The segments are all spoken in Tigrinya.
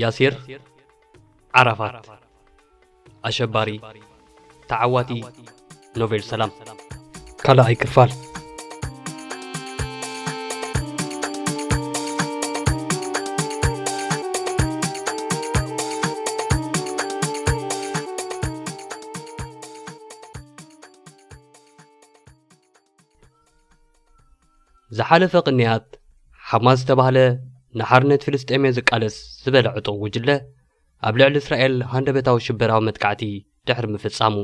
ያሲር ዓራፋት፣ ኣሸባሪ፣ ተዓዋቲ ኖቤል ሰላም። ካልኣይ ክፋል። ዝሓለፈ ቅንያት፣ ሓማስ ዝተባህለ ንሓርነት ፍልስጤም እየ ዝቃለስ ዝበለ ዕጡቕ ጉጅለ፣ ኣብ ልዕሊ እስራኤል ሃንደበታዊ ሽበራዊ መጥቃዕቲ ድሕሪ ምፍጻሙ፣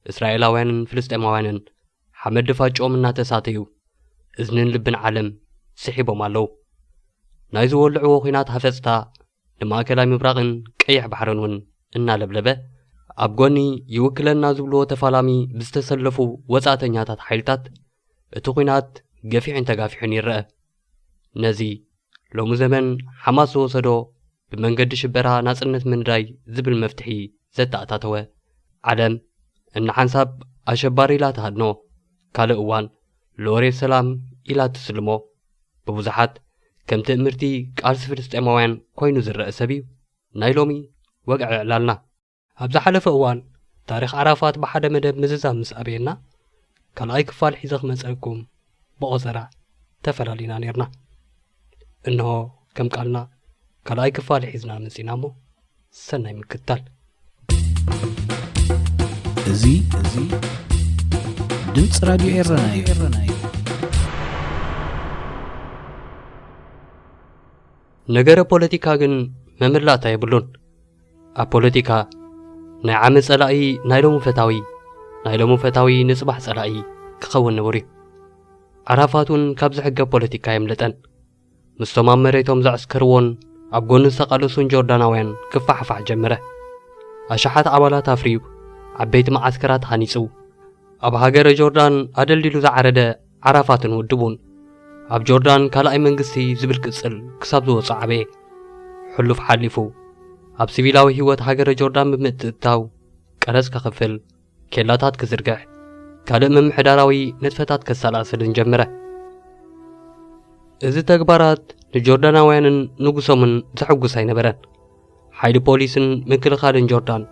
እስራኤላውያንን ፍልስጤማውያንን ሓመድ ድፋጭኦም እናተሳተዩ፣ እዝንን ልብን ዓለም ስሒቦም ኣለዉ። ናይ ዝወልዕዎ ኲናት ሃፈጽታ ንማእከላይ ምብራቕን ቀይሕ ባሕርን እውን እናለብለበ፣ ኣብ ጎኒ ይውክለና ዝብልዎ ተፋላሚ ብዝተሰለፉ ወጻእተኛታት ሓይልታት፣ እቲ ኲናት ገፊሕን ተጋፊሑን ይረአ። ነዚ ሎሚ ዘመን ሓማስ ዝወሰዶ ብመንገዲ ሽበራ ናጽነት ምንዳይ ዝብል መፍትሒ ዘተኣታተወ፣ ዓለም እንሓንሳብ ኣሸባሪ ኢላ ትሃድኖ፣ ካልእ እዋን ሎሬት ሰላም ኢላ ትስልሞ፣ ብብዙሓት ከም ትእምርቲ ቃልሲ ፍልስጤማውያን ኮይኑ ዝረአ ሰብ እዩ ናይ ሎሚ ወግዒ ዕላልና። ኣብ ዝሓለፈ እዋን፣ ታሪኽ ዓራፋት ብሓደ መደብ ምዝዛም ምስ ኣበየና፣ ካልኣይ ክፋል ሒዘ ክመጸኩም ብቖጸራ ተፈላሊና ኔርና። እንሆ፣ ከም ቃልና፣ ካልኣይ ክፋል ሒዝና መጺና እሞ፣ ሰናይ ምክትታል። እዚ፣ እዚ ድምጺ ራድዮ ኤረና እዩ። ነገረ ፖለቲካ ግን መመላእታ የብሉን። ኣብ ፖለቲካ ናይ ዓመት ጸላኢ ናይ ሎሚ ፈታዊ፣ ናይ ሎሚ ፈታዊ ንጽባሕ ጸላኢ ክኸውን ንቡር እዩ። ዓራፋት እውን ካብዚ ሕገ ፖለቲካ የምለጠን። ምስቶም ኣብ መሬቶም ዘዕስከርዎን ኣብ ጎኑ ዝተቓለሱን ጆርዳናውያን ክፋሕፋሕ ጀመረ። ኣሽሓት ኣባላት ኣፍርዩ፣ ዓበይቲ መዓስከራት ሃኒጹ፣ ኣብ ሃገረ ጆርዳን ኣደልዲሉ ዝዓረደ ዓራፋትን ውድቡን፣ ኣብ ጆርዳን ካልኣይ መንግስቲ ዝብል ቅጽል ክሳብ ዝወጾ ዓበየ። ሕሉፍ ሓሊፉ፣ ኣብ ሲቪላዊ ህይወት ሃገረ ጆርዳን ብምትእትታው፣ ቀረጽ ከኽፍል፣ ኬላታት ክዝርግሕ፣ ካልእ ምምሕዳራዊ ንጥፈታት ከሰላስልን ጀመረ። እዚ ተግባራት ንጆርዳናውያንን ንጉሶምን ዘሐጉስ ኣይነበረን። ሓይሊ ፖሊስን ምክልኻልን ጆርዳን፣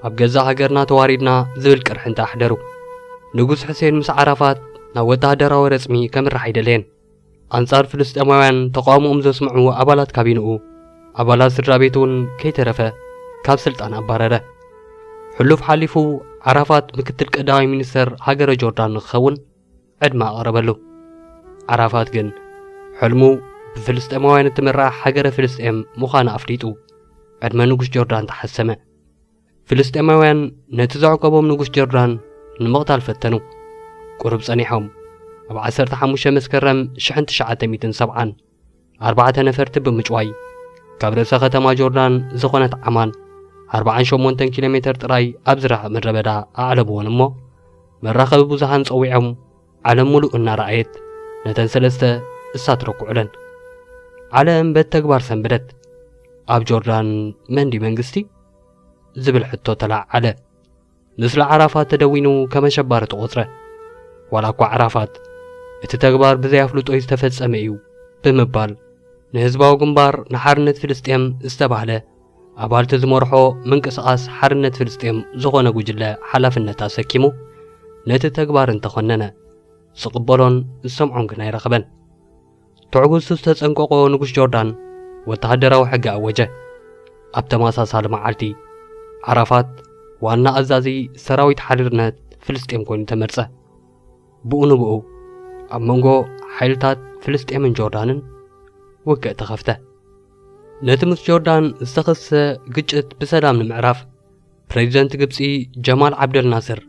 "ኣብ ገዛእ ሃገርና ተዋሪድና" ዝብል ቅርሕንቲ ኣሕደሩ። ንጉስ ሕሴን ምስ ዓራፋት ናብ ወተሃደራዊ ረጽሚ ከምርሕ ኣይደለየን። ኣንጻር ፍልስጤማውያን ተቃውሞኦም ዘስምዑ ኣባላት ካቢንኡ፣ ኣባላት ስድራ ቤቱ እውን ከይተረፈ ካብ ስልጣን ኣባረረ። ሕሉፍ ሓሊፉ፣ ዓራፋት ምክትል ቀዳማይ ሚኒስተር ሃገረ ጆርዳን ንክኸውን ዕድመ ኣቕረበሉ። ዓራፋት ግን፣ ሕልሙ ብፍልስጤማውያን እትምራሕ ሃገረ ፍልስጤም ምዃና ኣፍሊጡ፣ ዕድመ ንጉስ ጆርዳን ተሓሰመ። ፍልስጤማውያን ነቲ ዘዕቆቦም ንጉስ ጆርዳን ንምቕታል ፈተኑ። ቁሩብ ጸኒሖም፣ ኣብ ዓሰርተ ሓሙሽተ መስከረም ሽሕን ትሽዓተ ሚእትን ሰብዓን፣ ኣርባዕተ ነፈርቲ ብምጭዋይ፣ ካብ ርእሰ ከተማ ጆርዳን ዝኾነት ዓማን ኣርባዓን ሸሞንተን ኪሎ ሜተር ጥራይ ኣብ ዝርሕቕ ምድረ በዳ ኣዕለብወን እሞ፣ መራኸቢ ብዙሃን ጸዊዖም፣ ዓለም ምሉእ እናረኣየት፣ ነተን ሰለስተ እሳት ረኩዑለን። ዓለም በቲ ተግባር ሰንበደት። ኣብ ጆርዳን መን ድዩ መንግስቲ? ዝብል ሕቶ ተላዓዓለ። ምስሊ ዓራፋት ተደዊኑ ከም ኣሸባሪ ተቖጽረ። ዋላ እኳ ዓራፋት፣ እቲ ተግባር ብዘይ ኣፍልጦ ዝተፈጸመ እዩ ብምባል፣ ንህዝባዊ ግንባር ንሓርነት ፍልስጤም ዝተባህለ፣ ኣባልቲ ዝመርሖ ምንቅስቓስ ሓርነት ፍልስጤም ዝኾነ ጉጅለ ሓላፍነት ኣሰኪሙ፣ ነቲ ተግባር እንተኾነነ፣ ዝቕበሎን ዝሰምዖን ግን ኣይረኸበን። ትዕግስቱ ዝተጸንቀቖ ንጉስ ጆርዳን ወተሃደራዊ ሕጊ ኣወጀ። ኣብ ተመሳሳሊ መዓልቲ፣ ዓራፋት ዋና ኣዛዚ ሰራዊት ሓርነት ፍልስጤም ኮይኑ ተመርጸ። ብኡ ንብኡ፣ ኣብ መንጎ ሓይልታት ፍልስጤምን ጆርዳንን ውግእ ተኸፍተ። ነቲ ምስ ጆርዳን ዝተኸስሰ ግጭት ብሰላም ንምዕራፍ፣ ፕሬዚደንት ግብጺ ጀማል ዓብደል ናስር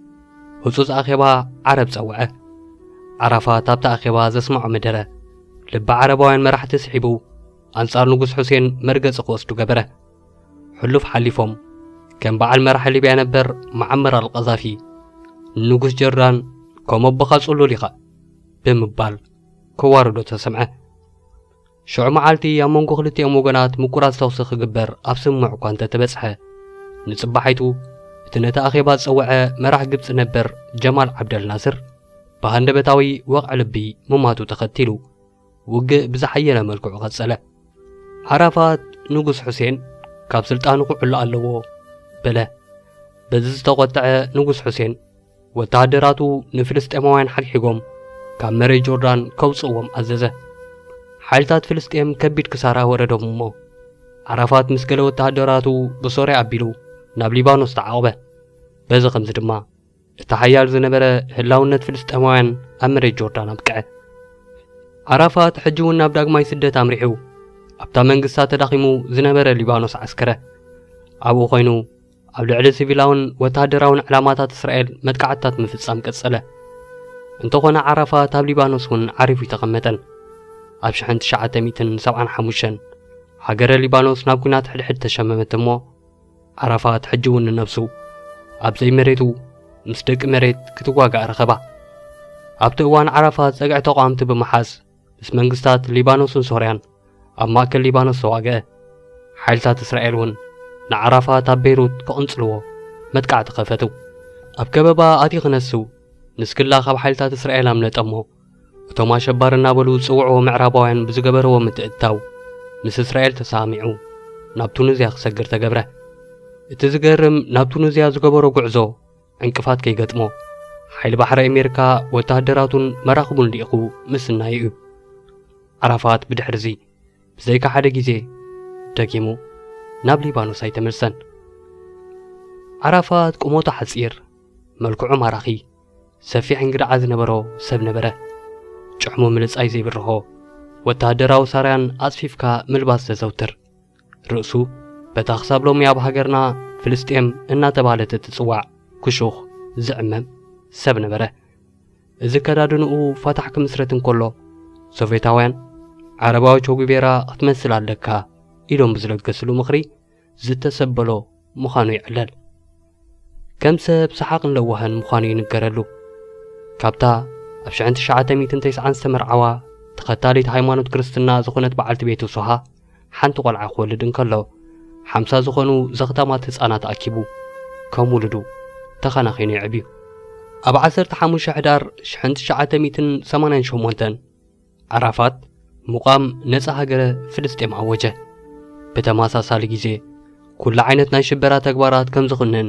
ህጹጽ ኣኼባ ዓረብ ጸውዐ። ዓራፋት ኣብቲ ኣኼባ ዘስምዖ መደረ፣ ልቢ ዓረባውያን መራሕቲ ስሒቡ፣ ኣንጻር ንጉስ ሑሴን መርገጺ ክወስዱ ገበረ። ሕሉፍ ሓሊፎም፣ ከም በዓል መራሒ ሊብያ ነበር መዓመር ኣልቀዛፊ፣ ንጉስ ጆርዳን ከም ኣቦኻ ጽሉል ኢኻ ብምባል ከዋርዶ ተሰምዐ። ሽዑ መዓልቲ ኣብ መንጎ ክልቲኦም ወገናት ምቁራጽ ተኹሲ ክግበር ኣብ ስምምዕ እኳ እንተተበጽሐ፣ ንጽባሒቱ እቲ ነቲ ኣኼባ ዝጸውዐ መራሕ ግብጺ ነበር ጀማል ዓብደል ናስር ብሃንደበታዊ ወቕዒ ልቢ ምማቱ ተኸቲሉ፣ ውግእ ብዝሓየለ መልክዑ ቀጸለ። ዓራፋት ንጉስ ሑሴን ካብ ስልጣኑ ክዕሎ ኣለዎ በለ። በዚ ዝተቖጥዐ ንጉስ ሑሴን ወተሃደራቱ ንፍልስጤማውያን ሓግሒጎም ካብ መሬት ጆርዳን ከውፅእዎም ኣዘዘ። ሓይልታት ፍልስጤም ከቢድ ክሳራ ወረዶም እሞ ዓራፋት ምስ ገለ ወተሃደራቱ ብሶርያ ኣቢሉ ናብ ሊባኖስ ተዓቑበ። በዚ ከምዚ ድማ እቲ ሓያል ዝነበረ ህላውነት ፍልስጤማውያን ኣብ መሬት ጆርዳን ኣብቅዐ። ዓራፋት ሕጂ እውን ናብ ዳግማይ ስደት ኣምሪሑ ኣብታ መንግስታ ተዳኺሙ ዝነበረ ሊባኖስ ዓስከረ። ኣብኡ ኮይኑ ኣብ ልዕሊ ሲቪላውን ወተሃደራውን ዕላማታት እስራኤል መጥቃዕትታት ምፍጻም ቀጸለ። እንተኾነ ዓራፋት ኣብ ሊባኖስ እውን ዓሪፉ ኣይተቐመጠን። ኣብ ሽሕን ትሽዓተ ሚእትን ሰብዓን ሓሙሽተን ሃገረ ሊባኖስ ናብ ኲናት ሕድሕድ ተሸመመት እሞ ዓራፋት ሕጂ እውን ንነብሱ ኣብ ዘይመሬቱ ምስ ደቂ መሬት ክትዋጋእ ረኸባ። ኣብቲ እዋን ዓራፋት ጸግዒ ተቓወምቲ ብምሓዝ ምስ መንግስታት ሊባኖስን ሶርያን ኣብ ማእከል ሊባኖስ ተዋግአ። ሓይልታት እስራኤል እውን ንዓራፋት ኣብ ቤይሩት ክቕንጽልዎ መጥቃዕቲ ከፈቱ። ኣብ ከበባ ኣትዩ ክነሱ ንስክላ ካብ ሓይልታት እስራኤል ኣምለጠ እሞ እቶም ኣሸባሪ እናበሉ ዝጽውዕዎ ምዕራባውያን ብዝገበርዎ ምትእትታው ምስ እስራኤል ተሰማሚዑ ናብ ቱኒዝያ ክሰግር ተገብረ። እቲ ዝገርም ናብ ቱኒዝያ ዝገበሮ ጉዕዞ ዕንቅፋት ከይገጥሞ ሓይሊ ባሕሪ ኣሜሪካ ወተሃደራቱን መራኽቡን ልኢኹ ምስናዩ እዩ። ዓራፋት ብድሕርዚ ብዘይካ ሓደ ግዜ ደጊሙ ናብ ሊባኖስ ኣይተመልሰን። ዓራፋት ቁመቱ ሓጺር፣ መልክዑ ማራኺ፣ ሰፊሕ እንግድዓ ዝነበሮ ሰብ ነበረ። ጭሕሙ ምልጻይ ዘይብርሆ፣ ወተሃደራዊ ሳርያን ኣጽፊፍካ ምልባስ ዘዘውትር፣ ርእሱ በታ ክሳብ ሎሚ ኣብ ሃገርና ፍልስጤም እናተባህለት እትጽዋዕ ክሹኽ ዝዕመም ሰብ ነበረ። እዚ ከዳድንኡ ፋታሕ ክምስረት እንከሎ ሶቬታውያን ዓረባዊ ቸጉቤራ ክትመስል ኣለካ ኢሎም ብዝለገስሉ ምኽሪ ዝተሰበሎ ምዃኑ ይዕለል። ከም ሰብ ሰሓቕን ለዋህን ምዃኑ ይንገረሉ። ካብታ ኣብ ሽሕን ትሽዓተ ሚእትን ተስዓን ዝተመርዓዋ ተኸታሊት ሃይማኖት ክርስትና ዝኾነት በዓልቲ ቤቱ ሶሃ ሓንቲ ቆልዓ ክወልድ እንከሎ ሓምሳ ዝኾኑ ዘኽታማት ህፃናት ኣኪቡ ከም ውሉዱ ተኸናኺኑ የዕብዩ። ኣብ ዓሰርተ ሓሙሽተ ሕዳር ሽሕን ትሽዓተ ሚእትን ሰማንያን ሸሞንተን ዓራፋት ምቋም ነጻ ሃገረ ፍልስጤም ኣወጀ። ብተመሳሳሊ ግዜ ኩሉ ዓይነት ናይ ሽበራ ተግባራት ከም ዝኹንን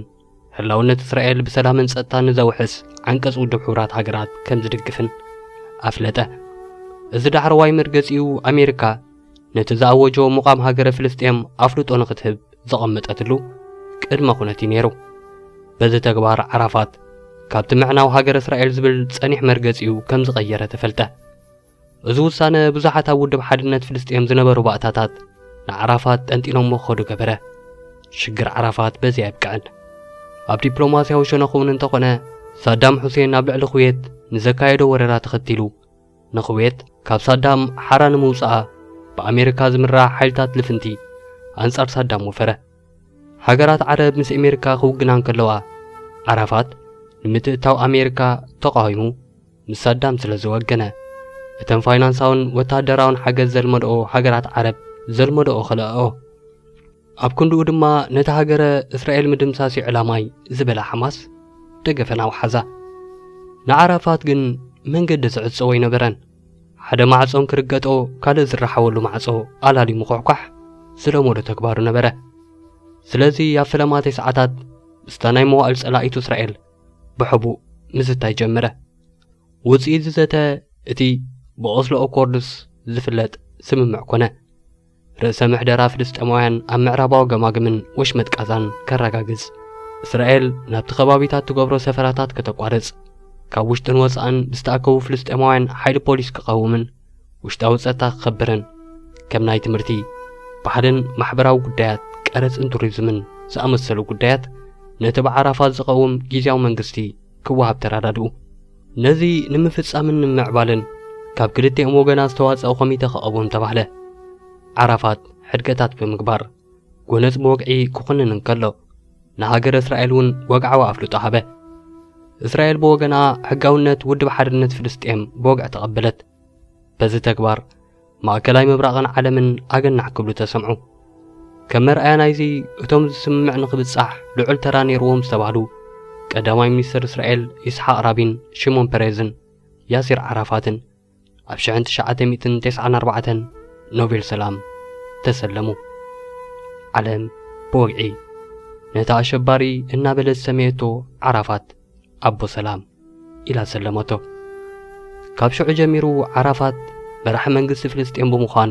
ህላውነት እስራኤል ብሰላምን ጸጥታን ንዘውሕስ ዓንቀጽ ውድብ ሕቡራት ሃገራት ከም ዝድግፍን ኣፍለጠ። እዚ ዳሕረዋይ መርገጺኡ ኣሜሪካ ነቲ ዝኣወጆ ምቋም ሃገረ ፍልስጤም ኣፍልጦ ንኽትህብ ዘቐመጠትሉ ቅድመ ኩነት እዩ ነይሩ። በዚ ተግባር ዓራፋት ካብቲ ምዕናው ሃገረ እስራኤል ዝብል ጸኒሕ መርገጺኡ ከም ዝቐየረ ተፈልጠ። እዚ ውሳነ ብዙሓት ኣብ ውድብ ሓድነት ፍልስጤም ዝነበሩ ባእታታት ንዓራፋት ጠንጢኖሞ ክኸዱ ገበረ። ሽግር ዓራፋት በዚ ኣይብቅዕን። ኣብ ዲፕሎማስያዊ ሸነኹ እውን እንተኾነ ሳዳም ሑሴን ኣብ ልዕሊ ኩዌት ንዘካየዶ ወረራ ተኸቲሉ ንኩዌት ካብ ሳዳም ሓራ ንምውፅኣ ብኣሜሪካ ዝምራሕ ሓይልታት ልፍንቲ ኣንጻር ሳዳም ወፈረ። ሃገራት ዓረብ ምስ ኣሜሪካ ክውግና እንከለዋ ዓራፋት ንምትእታው ኣሜሪካ ተቓዊሙ ምስ ሳዳም ስለ ዝወገነ እተን ፋይናንሳውን ወተሃደራውን ሓገዝ ዘልመድኦ ሃገራት ዓረብ ዘልመድኦ ከለኣኦ። ኣብ ክንድኡ ድማ ነቲ ሃገረ እስራኤል ምድምሳስ እዩ ዕላማይ ዝበላ ሓማስ ደገፈን ኣውሓዛ። ንዓራፋት ግን መንገዲ ዝዕጸዎ ኣይነበረን። ሓደ ማዕጾን ክርገጦ ካልእ ዝረሓወሉ ማዕጾ ኣላልዩ ምኹሕኳሕ ዝለመዶ ተግባሩ ነበረ። ስለዚ ኣብ ፈለማ ተስዓታት ምስታ ናይ መዋእል ጸላኢቱ እስራኤል ብሕቡእ ምዝታይ ጀመረ። ውጽኢት ዝዘተ እቲ ብኦስሎ ኣኮርድስ ዝፍለጥ ስምምዕ ኮነ። ርእሰ ምሕደራ ፍልስጤማውያን ኣብ ምዕራባዊ ገማግምን ወሽመጥ ቃዛን ከረጋግጽ፣ እስራኤል ናብቲ ከባቢታት ትገብሮ ሰፈራታት ከተቋርጽ፣ ካብ ውሽጥን ወጻእን ብዝተኣከቡ ፍልስጤማውያን ሓይሊ ፖሊስ ክቐውምን ውሽጣዊ ጸጥታ ክኸብርን፣ ከም ናይ ትምህርቲ፣ ባህልን ማሕበራዊ ጉዳያት፣ ቀረጽን ቱሪዝምን ዝኣመሰሉ ጉዳያት ነቲ ብዓራፋት ዝቐውም ግዝያዊ መንግስቲ ክወሃብ ተረዳድኡ። ነዚ ንምፍጻምን ንምምዕባልን ካብ ክልቲኦም ወገናት ዝተዋጸአ ኮሚተ ክቐውም ተባህለ። ዓራፋት ሕድገታት ብምግባር ጎነጽ ብወግዒ ክኹንን እንከሎ፣ ንሃገረ እስራኤል እውን ወግዓዊ ኣፍልጦ ሃበ። እስራኤል ብወገና ሕጋውነት ውድብ ሓድነት ፍልስጤም ብወግዒ ተቐበለት። በዚ ተግባር ማእከላይ ምብራቕን ዓለምን ኣገናዕ ክብሉ ተሰምዑ። ከም መርኣያ ናይዚ፣ እቶም እዚ ስምምዕ ንኽብጻሕ ልዑል ተራ ነይርዎም ዝተባህሉ ቀዳማይ ሚኒስትር እስራኤል ይስሓቕ ራቢን ሽሞን ፐሬዝን ያሲር ዓራፋትን ኣብ ሽሕን ትሽዓተ ሚእትን ተስዓን ኣርባዕተን ኖቤል ሰላም ተሰለሙ። ዓለም ብወግዒ ነታ ኣሸባሪ እናበለት ዝሰመየቶ ዓራፋት ኣቦ ሰላም ኢላ ሰለመቶ። ካብ ሽዑ ጀሚሩ ዓራፋት መራሒ መንግስቲ ፍልስጤም ብምዃን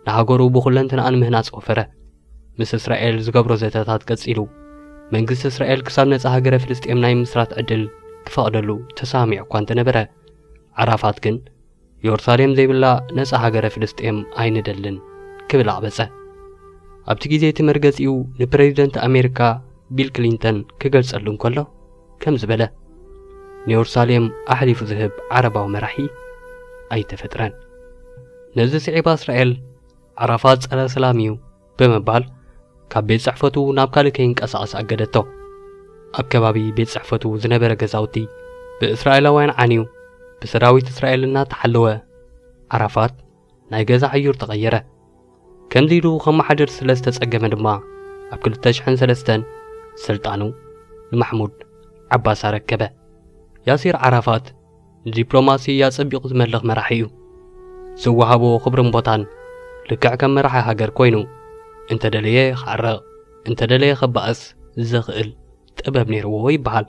ንሃገሩ ብኹለንትናኣ ንምህናጽ ወፈረ። ምስ እስራኤል ዝገብሮ ዘተታት ቀጺሉ፣ መንግስቲ እስራኤል ክሳብ ነጻ ሃገረ ፍልስጤም ናይ ምስራት ዕድል ክፈቕደሉ ተሰማሚዑ እኳ እንተነበረ፣ ዓራፋት ግን ዮርሳሌም ዘይብላ ነጻ ሃገረ ፍልስጤም ኣይንደልን ክብል ኣቕበጸ። ኣብቲ ግዜ እቲ መርገጺኡ ንፕሬዚደንት ኣሜሪካ ቢል ክሊንተን ክገልጸሉ እንከሎ ከምዚ በለ፣ ንዮርሳሌም ኣሕሊፉ ዝህብ ዓረባዊ መራሒ ኣይተፈጥረን። ነዚ ስዒባ እስራኤል ዓራፋት ጸረ ሰላም እዩ ብምባል ካብ ቤት ጽሕፈቱ ናብ ካልእ ከይንቀሳቐስ ኣገደቶ። ኣብ ከባቢ ቤት ጽሕፈቱ ዝነበረ ገዛውቲ ብእስራኤላውያን ዓንዩ ብሰራዊት እስራኤል እናተሓለወ ዓራፋት ናይ ገዛ ዕዩር ተቐየረ። ከምዚ ኢሉ ከመሓድር ስለ ዝተጸገመ ድማ ኣብ ክልተ ሽሕን ሰለስተን ስልጣኑ ንማሕሙድ ዓባስ ኣረከበ። ያሲር ዓራፋት ንዲፕሎማሲ ኣጸቢቑ ዝመልኽ መራሒ እዩ። ዝወሃቦ ክብርን ቦታን ልክዕ ከም መራሒ ሃገር ኮይኑ፣ እንተደለየ ክዓረቕ፣ እንተደለየ ከባእስ ዘኽእል ጥበብ ነይርዎ ይበሃል።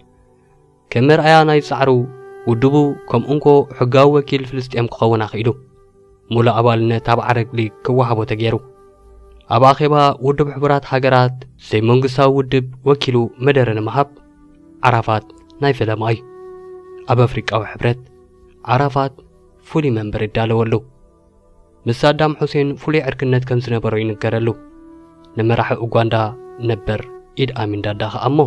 ከም መርኣያ ናይ ጻዕሩ፣ ውድቡ ከም እንኮ ሕጋዊ ወኪል ፍልስጤም ክኸውን ኣኽኢሉ። ሙሉእ ኣባልነት ኣብ ዓረብ ሊግ ክወሃቦ ተገይሩ። ኣብ ኣኼባ ውድብ ሕቡራት ሃገራት ዘይመንግስታዊ ውድብ ወኪሉ መደረ ንምሃብ ዓራፋት ናይ ፈለማ እዩ። ኣብ ኣፍሪቃዊ ሕብረት ዓራፋት ፍሉይ መንበር ይዳለወሉ። ምስ ሳዳም ሑሴን ፍሉይ ዕርክነት ከም ዝነበሮ ይንገረሉ። ንመራሒ ኡጋንዳ ነበር ኢድ ኣሚን ዳዳ ከኣ እሞ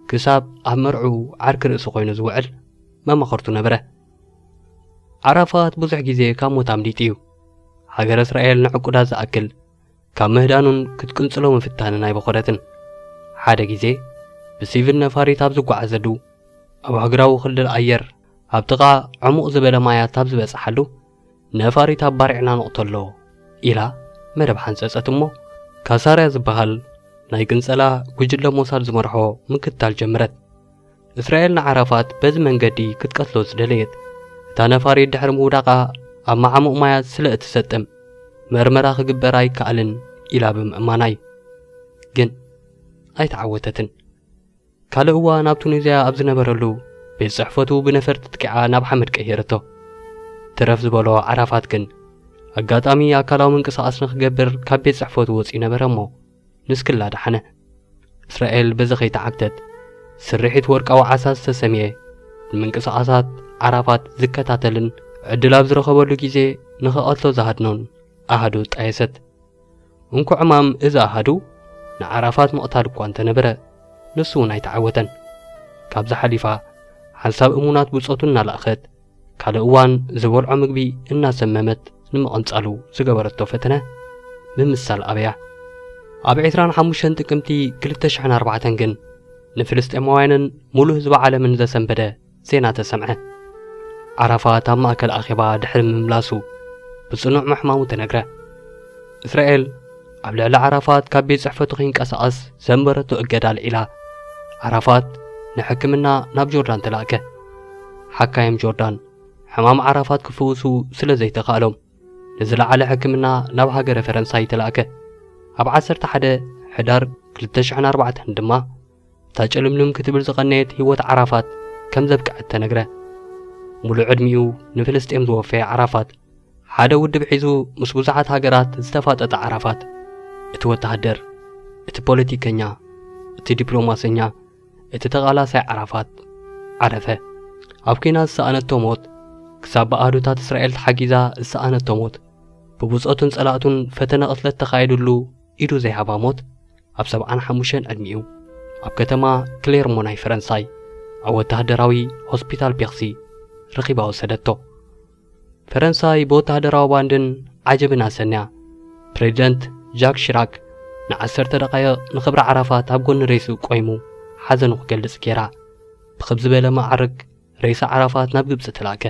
ክሳብ ኣብ መርዑ ዓርኪ ርእሲ ኮይኑ ዝውዕል መማኽርቱ ነበረ። ዓራፋት ብዙሕ ግዜ ካብ ሞት ኣምሊጡ እዩ። ሃገረ እስራኤል ንዕቁዳት ዝኣክል ካብ ምህዳኑን ክትቅንጽሎ ምፍታንን ኣይበኾረትን። ሓደ ግዜ ብሲቪል ነፋሪት ኣብ ዝጓዓዘሉ፣ ኣብ ኣህጉራዊ ክልል ኣየር ኣብ ጥቓ ዕሙቕ ዝበለ ማያት ኣብ ዝበጽሓሉ፣ ነፋሪት ኣባሪዕና ንቕተሎ ኢላ መደብ ሓንጸጸት እሞ፣ ካሳርያ ዝበሃል ናይ ቅንጸላ ጉጅለ ሞሳድ ዝመርሖ ምክትታል ጀመረት። እስራኤል ንዓራፋት በዚ መንገዲ ክትቀትሎ ዝደለየት፣ እታ ነፋሪት ድሕሪ ምውዳቓ ኣብ መዓሙቕ ማያት ስለ እትሰጥም፣ መርመራ ክግበር ኣይከኣልን ኢላ ብምእማና እዩ። ግን ኣይተዓወተትን። ካልእ እዋን ኣብ ቱኒዝያ ኣብ ዝነበረሉ፣ ቤት ጽሕፈቱ ብነፈርቲ ጥቂዓ ናብ ሓመድ ቀየረቶ። ትረፍ ዝበሎ ዓራፋት ግን፣ ኣጋጣሚ ኣካላዊ ምንቅስቓስ ንኽገብር ካብ ቤት ጽሕፈቱ ወጺኡ ነበረ እሞ፣ ንስክላ ደሓነ። እስራኤል በዚ ከይተዓግተት፣ ስርሒት ወርቃዊ ዓሳ ዝተሰምየ፣ ንምንቅስቓሳት ዓራፋት ዝከታተልን ዕድል ኣብ ዝረኸበሉ ግዜ ንኽቐትሎ ዝሃድኖን ኣሃዱ ጣየሰት። እንኮ ዕማም እዚ ኣሃዱ ንዓራፋት ምቕታል እኳ እንተነበረ፣ ንሱ እውን ኣይተዓወተን። ካብዚ ሓሊፋ፣ ሓንሳብ እሙናት ብጾቱ እናለኣኸት፣ ካልእ እዋን ዝበልዖ ምግቢ እናሰመመት ንምቕንጻሉ ዝገበረቶ ፈተነ ብምሳል ኣበያ። ኣብ ዕስራን ሓሙሽተን ጥቅምቲ ክልተ ሽሕን ኣርባዕተን ግን ንፍልስጤማውያንን ሙሉእ ህዝቢ ዓለምን ዘሰንበደ ዜና ተሰምዐ። ዓራፋት ኣብ ማእከል ኣኼባ ድሕሪ ምምላሱ ብጽኑዕ ምሕማሙ ተነግረ። እስራኤል ኣብ ልዕሊ ዓራፋት ካብ ቤት ጽሕፈቱ ከይንቀሳቐስ ዘንበረቶ እገዳ ኣልዒላ። ዓራፋት ንሕክምና ናብ ጆርዳን ተላእከ። ሓካይም ጆርዳን ሕማም ዓራፋት ክፍውሱ ስለ ዘይተኻእሎም፣ ንዝለዓለ ሕክምና ናብ ሃገረ ፈረንሳይ ተላእከ። ኣብ ዓሰርተ ሓደ ሕዳር ክልተ ሽሕን ኣርባዕተን ድማ፣ እታ ጭልምልም ክትብል ዝቐነየት ህይወት ዓራፋት ከም ዘብቅዐት ተነግረ። ሙሉእ ዕድሚኡ ንፍልስጤም ዝወፈየ ዓራፋት፣ ሓደ ውድብ ሒዙ ምስ ብዙሓት ሃገራት ዝተፋጠጠ ዓራፋት፣ እቲ ወተሃደር፣ እቲ ፖለቲከኛ፣ እቲ ዲፕሎማሰኛ፣ እቲ ተቓላሳይ ዓራፋት ዓረፈ። ኣብ ኲናት ዝሰኣነቶ ሞት፣ ክሳብ ብኣሃዱታት እስራኤል ተሓጊዛ ዝሰኣነቶ ሞት፣ ብብጾቱን ጸላእቱን ፈተነ ቅትለት ተኻየዱሉ ኢዱ ዘይሃባ ሞት፣ ኣብ ሰብዓን ሓሙሽተን ዕድሚኡ ኣብ ከተማ ክሌርሞ ናይ ፈረንሳይ ኣብ ወተሃደራዊ ሆስፒታል ፔክሲ ረኺባ ወሰደቶ። ፈረንሳይ ብወተሃደራዊ ባንድን ዓጀብን ኣሰንያ፣ ፕሬዚደንት ጃክ ሺራክ ንዓሰርተ ደቓይቕ ንኽብሪ ዓራፋት ኣብ ጎኒ ሬስኡ ቆይሙ ሓዘኑ ክገልጽ ጌራ። ብኽብ ዝበለ መዓርግ ሬሳ ዓራፋት ናብ ግብጺ ተላእከ።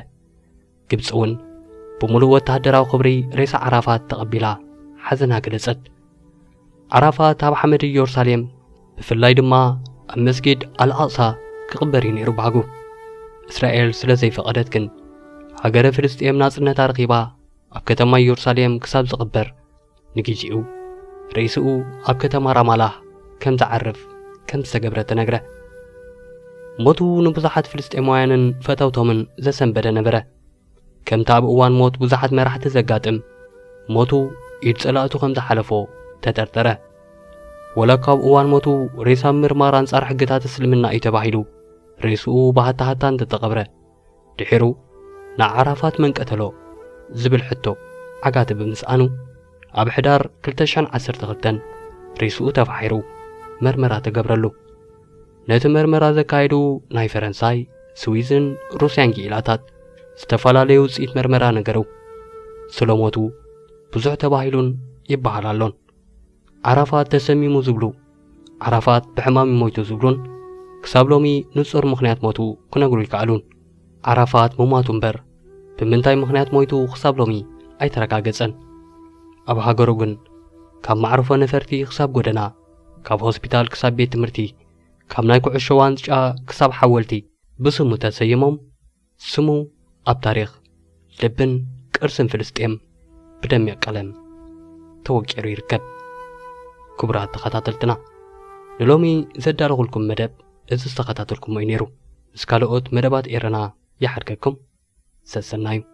ግብጺ እውን ብምሉእ ወተሃደራዊ ክብሪ ሬሳ ዓራፋት ተቐቢላ ሓዘና ገለጸት። ዓራፋት ኣብ ሓመድ ኢየሩሳሌም፣ ብፍላይ ድማ ኣብ መስጊድ ኣልኣቕሳ ክቕበር እዩ ነይሩ ባህጉ። እስራኤል ስለ ዘይፈቐደት ግን፣ ሃገረ ፍልስጤም ናጽነታ ረኺባ ኣብ ከተማ ኢየሩሳሌም ክሳብ ዝቕበር፣ ንግዜኡ ሬስኡ ኣብ ከተማ ራማላህ ከም ዝዓርፍ ከም ዝተገብረ ተነግረ። ሞቱ ንብዙሓት ፍልስጤማውያንን ፈተውቶምን ዘሰንበደ ነበረ። ከምቲ ኣብ እዋን ሞት ብዙሓት መራሕቲ ዘጋጥም፣ ሞቱ ኢድ ጸላእቱ ከም ዝሓለፎ ተጠርጠረ። ወላ ካብ እዋን ሞቱ ሬሳ ምርማር ኣንጻር ሕግታት እስልምና እዩ ተባሂሉ ሬስኡ ብሃታሃታ እንተተቐብረ፣ ድሒሩ ንዓራፋት መን ቀተሎ ዝብል ሕቶ ዓጋቲ ብምስኣኑ፣ ኣብ ሕዳር ክልተ ሽሕን ዓሰርተ ክልተን ሬስኡ ተፋሒሩ መርመራ ተገብረሉ። ነቲ መርመራ ዘካየዱ ናይ ፈረንሳይ፣ ስዊዝን ሩስያን ክኢላታት ዝተፈላለዩ ውጽኢት መርመራ ነገሩ። ስለ ሞቱ ብዙሕ ተባሂሉን ይበሃል ኣሎን። ዓራፋት ተሰሚሙ ዝብሉ፣ ዓራፋት ብሕማም ሞይቱ ዝብሉን ክሳብ ሎሚ ንጹር ምኽንያት ሞቱ ክነግሩ ይከኣሉን። ዓራፋት ምሟቱ እምበር ብምንታይ ምኽንያት ሞይቱ ክሳብ ሎሚ ኣይተረጋገጸን። ኣብ ሃገሩ ግን ካብ ማዕርፎ ነፈርቲ ክሳብ ጎደና፣ ካብ ሆስፒታል ክሳብ ቤት ትምህርቲ፣ ካብ ናይ ኩዕሾ ዋንጫ ክሳብ ሓወልቲ ብስሙ ተሰይሞም፣ ስሙ ኣብ ታሪኽ ልብን ቅርስን ፍልስጤም ብደሚቕ ቀለም ተወቂሩ ይርከብ። ክቡራት ተኸታተልትና፣ ንሎሚ ዘዳለኹልኩም መደብ እዚ ዝተኸታተልኩሞ እዩ ነይሩ። ምስ ካልኦት መደባት ኤረና ይሓድገኩም። ሰሰናዩ።